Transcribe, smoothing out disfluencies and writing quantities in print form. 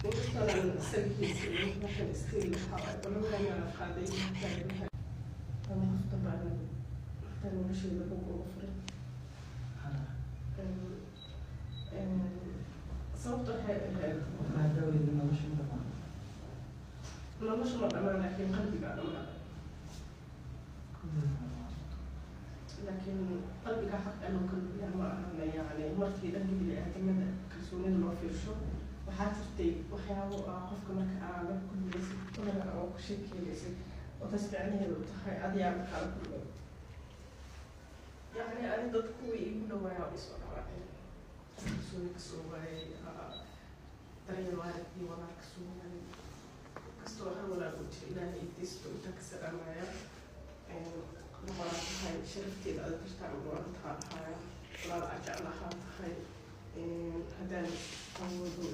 Inkastoonan isagiisa, laakiin still waxaa waaye ballankan qaaday ama qof dambe aanan hataa nolosheyda bug uga furin. Sababta waxay ahayd nolosha ma dhamaan, laakiin qalbigaa dhamaaday, laakiin qalbiga xaq anuu kalbiyaa ma ahana. Yacni markii dhanka bini-aadamada kalsoonida loo fiirsho, waxaa jirtay waxyaabo ah qofka marka aa la kulmaysid badanaa oo ku sheekeynaysid oo taas micnaheedu u tahay adiyaa kala kulmay. Yacni ani dad kuwii igu dhawaayaa isoo dhawaaceen, kalsooni kasoo waayay, daryeel waalid iyo walaal kasoo waayay. Kastoo hal walaal uu jira, Ilaahay igtiisto intaa ka salaamaya, boqoraa tahay, sharafteeda ada dartaa ugu warantaa dhahaya, walaal aa jeclahaa tahay. Haddaan awoodo